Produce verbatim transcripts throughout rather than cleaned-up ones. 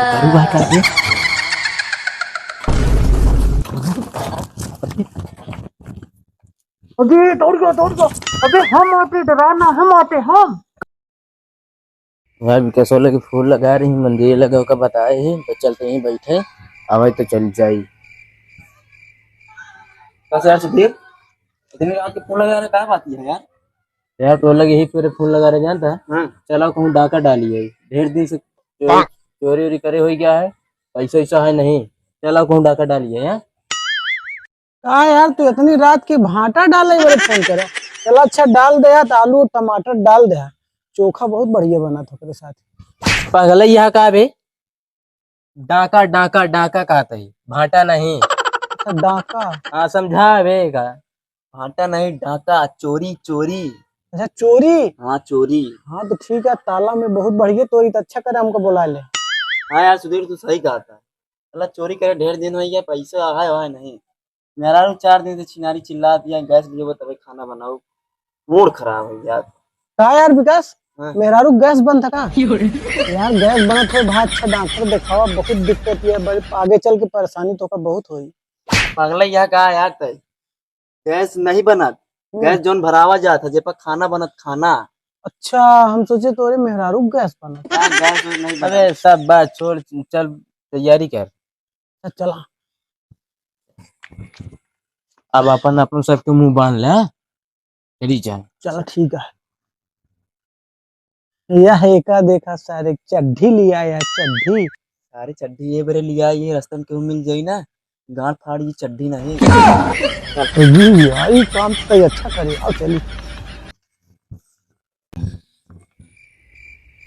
दारू बाहर काट दे। अबे दौड़ गया, दौड़ गया। अबे हम आते, डरा ना, हम आते, हम। यार विकासवा लगे फोन लगा रही, मंदिर लगे ओका बताए ही, तो चलते ही बैठे, आवे तो चल जाई। बस यार सुधीर, इतनी रात के फोन लगा रहे, का बात है यार? यार तो लगे ही फिर फोन लगा रहे, जानता है? हाँ। चला कहूँ डाका डाली है, ढेर दिन से चोरी, चोरी उरी करे हो गया है, पैसा वैसा है नहीं, चला कहूँ डाका डाली है यार। का यार, तू इतनी रात के भांटा डाले बड़े फोन करे? चला अच्छा डाल दे यार, आलू टमाटर डाल दे यार, चोखा बहुत बढ़िया बना था ओकरे साथ। पगला यहाँ का बे? डाका, डाका, डाका कहत ही, भांटा नहीं। अच्छा, डाका। हाँ, समझा बे का? भांटा नहीं, डाका, चोरी, चोरी। अच्छा, चोरी? हाँ, चोरी। हाँ, तो ठीक है, ताला में बहुत बढ़िया तोरी, तो अच्छा करे हमको बुला ले। हाँ यार सुधीर, तू सही कहा था। साला चोरी करे ढेर दिन हो गया, पैसा आए, आए नहीं। मेहरारू चार दिन से छिनारी चिल्ला दिया, गैस ले वो तबे खाना बनाऊ। मूड खराब हो गया। का यार विकास, हाँ। मेहरारू गैस बनत है का? यार गैस बनत है, भाई अच्छा डॉक्टर दिखावा, बहुत दिक्कत है, बड़े आगे चल के परेशानी तो का बहुत होई। पगला यहाँ का यार तय? गैस नहीं बनत, हम्म। गैस जौन भरावा जात है, जे पर खाना बनत, खाना। अच्छा, हम सोचे तोरे मेहरारू गैस बनत। हाँ, गैस वैस नहीं बनत। अरे सब बात छोड़, चल तैयारी कर। अच्छा, चला। अब अपन, अपन सबके मुंह बांध ले, हाँ? चली जा। चला, ठीक है। यह एका देखा सारे चड्ढी लिया या चड्ढी। सारे चड्ढी ये बरे लिया, ये रास्ता में केहू मिल जाई ना, गांड फाड़ ये चड्ढी नहीं। ये यार, ये काम तो अच्छा करे, आओ चली।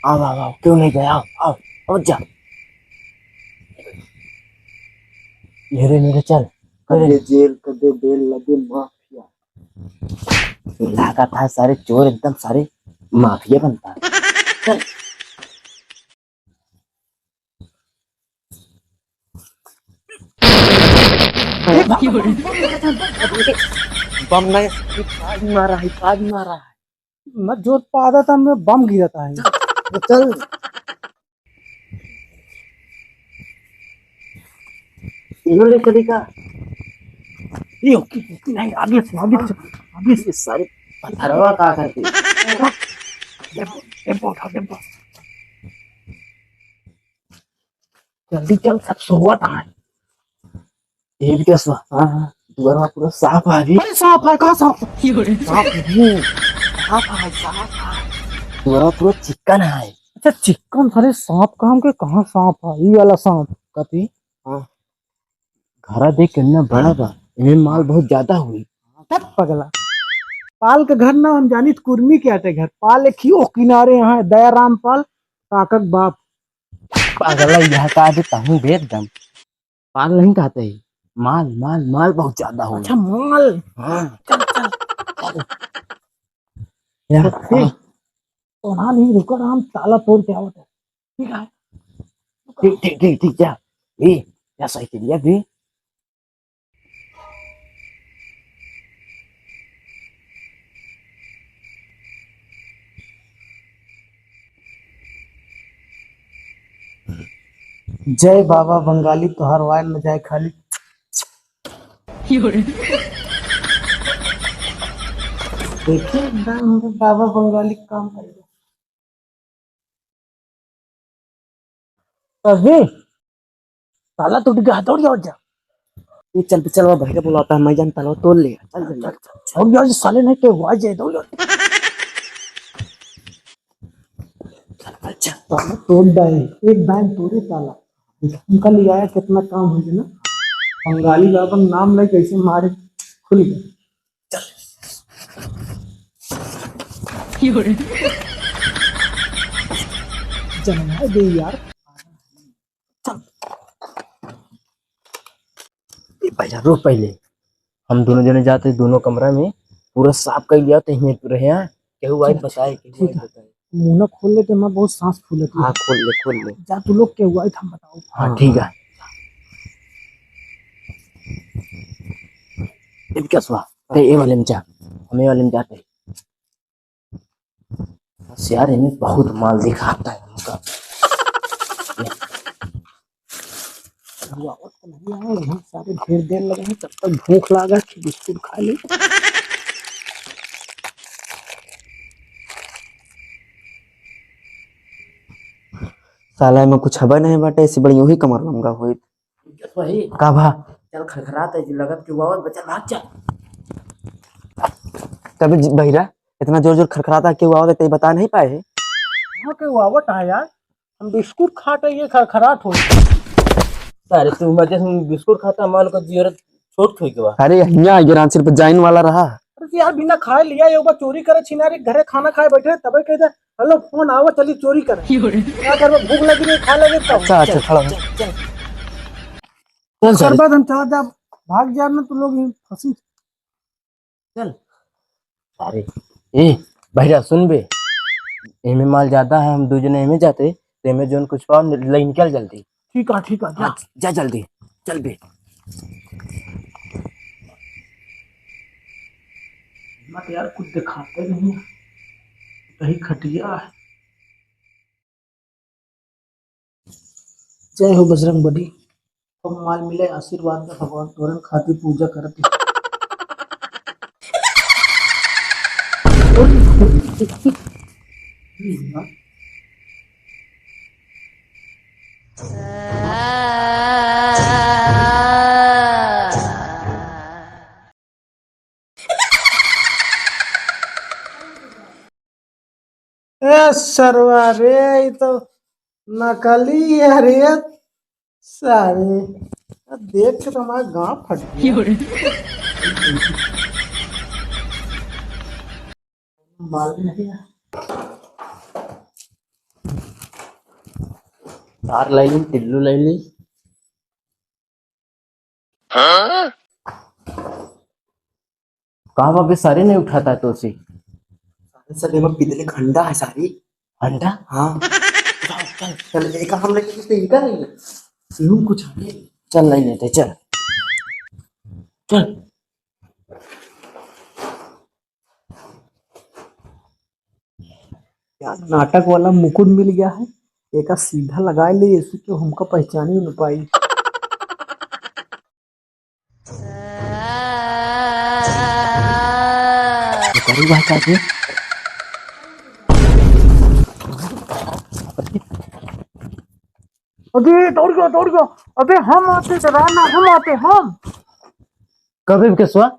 आओ, आओ, आओ, क्यों नहीं गया? आओ, आओ, आओ, जा। मेरे, मेरे, चल। कदे जेल, कदे बेल, लगे माफिया। लागत है सारे चोर एकदम सारे माफिया बनता है। चल। बम नहीं, पाद मारा है, पाद मारा है। मैं जोर पादा था, मैं बम गिरा था। चल। इधर ले चली का? ये ओके, ओके, नहीं, आगे से, आगे से, आगे से। सारे पत्थरवा का करते? डेब्बो, डेब्बो उठा, डेब्बो। जल्दी चल, सब सोवत है। ये भी क्या स्वा-, हाँ, हाँ, दुआरवा पूरा साफ है अभी। अरे साफ है, कहाँ साफ है? सांप नहीं, सांप है, सांप है। दुआरवा पूरा चिक्कन है। अच्छा, चिक्कन, अरे सांप का हमके कहाँ सांप है? ई वाला सांप। कथी? हाँ। घरा देख कितना बड़ा बा, इमे माल बहुत ज्यादा हुई। तब पगला, पाल के घर ना हम जानी त कुर्मी के आटे घर। पाल एक ही ओ किनारे यहाँ है, दयाराम पाल, काकक बाप। पगला, यह का दे तहूँ बे एकदम। पाल नहीं कहते हैं, माल, माल, माल बहुत ज्यादा हो। अच्छा, माल। हाँ। चल, चल, चल। यार, तो फिर, हाँ। तो हाँ, नहीं, रुको, हम ताला तोड़ के आवत है। ठीक है। ठीक, ठीक, ठीक, ठीक, जा। ए, या साइकिलिया दे। जय बाबा बंगाली, तोहार वायर न जाए खाली। देखिए, एकदम हमरे बाबा बंगाली काम करेगा। अरे, ताला टूट गया, दौड़ जाओ जा। ये चल, चल, वो भैया बुलाता है, मैं जान ताला तोड़ ले। चल, चल, चल, चल। दौड़ जाओ, साले नहीं के हुआ जाए, दौड़ जाओ। अच्छा, ताला तोड़ डाए, एक दाएं तोड़े ताला। उनका ले आया, कितना काम हो गया ना। बंगाली बाबा नाम ले कैसे मारे, खुल गया। चल। जाना दे यार। चल। ए भैया, रुक पहले। हम दोनों जने जाते दोनों कमरा में, पूरा साफ कर लिया, तो यहीं पे रहे, हाँ? केहू आई ठीक, बताए, ठीक, केहू आई ठीक है। बताए। मुंह ना खोल ले तो मैं बहुत सांस फूलत है। हाँ, खोल ले, खोल ले। जा तू लोग केहू आई था बताओ। हाँ, ठीक है। ए विकासवा, ते ए वाले में जा, हम ए वाले में जाते। बस यार, इन्हें बहुत माल दिखाता है हमका। अभी आवत तो नहीं है, यहाँ सारे ढेर देर लगे हैं, तब तक भूख लागा कि बिस्कुट खा ले। साला में कुछ हवा नहीं बाटे, ऐसे बड़ी वही कमर लंगा होई। वही। का भा? चल, खरखरात है, लगत के आवत बा, चल भाग, चल। तबे ज-, बहिरा, इतना जोर जोर खरखराता, केहू आवत है, तई बता नहीं पाए है? हाँ, केहू आवत है यार, हम बिस्कुट खात है, ये खरखरात हो। अरे तू मजे से बिस्कुट खाता, मान लो जियरत छोट होई के बा। अरे यहाँ गिरान सिर्फ जाइन वाला रहा। अरे यार, बिना खाए लिया, एक बार चोरी करे छिनारी, घरे खाना खाए बैठे, तबे कह दे, "हेलो, फोन आवा, चली चोरी करे।" का करबे, भूख लगी रही, खा लेबे तब। अच्छा, अच्छा, चल, खड़ा हो। चल, चल। चल, ओकर सारे। बाद हम चला जाब, भाग जाब ना, तू लोग ही फंसी। चल। अरे, ए, बहिरा, सुन बे। एमे माल ज्यादा है, हम दू जने एमे जाते, तो एमे जोन कुछ पाओ, ले निकल जल्दी। ठीक है, ठीक है, जा। हाँ, जा जल्दी, चल बे। मत यार, कुछ दिखाते नहीं है। कहीं खटिया है। जय हो बजरंग बली। खूब माल मिले, आशीर्वाद दे भगवान, तोरन खातिर पूजा करत ही। ए सरवा रे, ई तो नकली है रे सारे। देख के तो हमारा गाँव फट गया। माल नहीं है। तार ले ली, टिल्लू ले ली। हाँ? कहाँ बाबे, सारे नहीं उठाता है तो से? सारे, सारे में पिदले खंडा है सारी। खंडा? हाँ। चल, चल, चल, एक हम लेके तो इनका नहीं है। यूं कुछ है। चल, नहीं लेते, चल। चल। यार, नाटक वाला मुकुट मिल गया है, एका सीधा लगाए ले, ऐसे क्यों हमका पहचाने न पाई। ये करी बात आके। अबे, दौड़ गया, दौड़ गया। अबे, हम आते, डरा ना, हम आते, हम। कबे बिकसवा?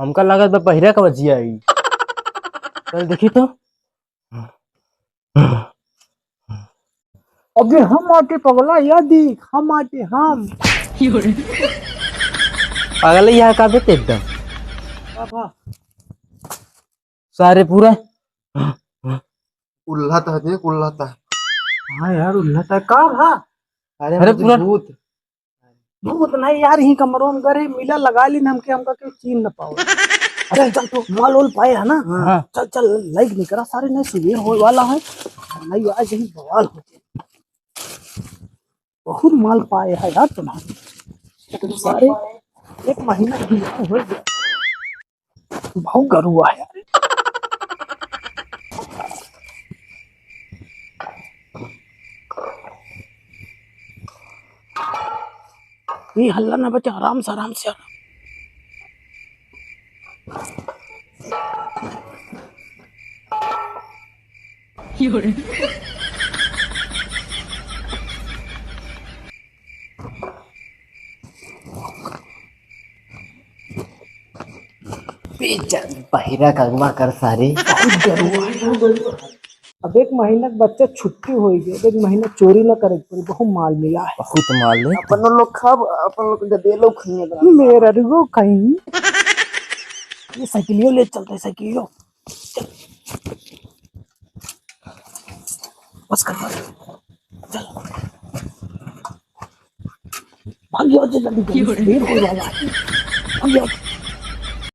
हमका लागत बा पहिरा का बजिया आई। चल देखी तो। अबे हम आते पगला, या देख, हम आते, हम। पागल है यहाँ का बे ते एकदम। का भा? सारे पूरा उल्लाता है, देख, उल्लाता है। हाँ यार, उल्लाता है। का भा? अरे, अरे, हमके पूरा भूत। भूत नहीं यार, यही कमरों में गरे मिला, लगा ली ना हमके, हमका क्यों चीन न पाओ। चल, चल, तू माल ओल पाए है ना? हाँ। चल, चल, लाइक नहीं करा, सारे नहीं सुबेर होए वाला है। नहीं, आज यही बवाल हो जाए। बहुत माल पाए है यार तुम्हारे। सारे एक महीना भी हो गया। बहुत गरुआ है यार। ये हल्ला ना बचा, आराम से, आराम से, आराम। बेइज्जत बहिरा कगमा कर सारे। बहुत गरुआ है, बहुत गरुआ है। अब एक महीना के बच्चा छुट्टी होई गई, अब एक महीना चोरी ना करे के पड़ी, बहुत माल मिला है। बहुत माल है। अपन लोग खाब, अपन लोग गदेलो खइए बा। मेरा रुको कहीं। ये साइकिलियो ले चलते, साइकिलियो। चल। बस कर, बस। चल। भाग जाओ, चल, जल्दी, जल्दी, देर हो रहा है। भाग जाओ।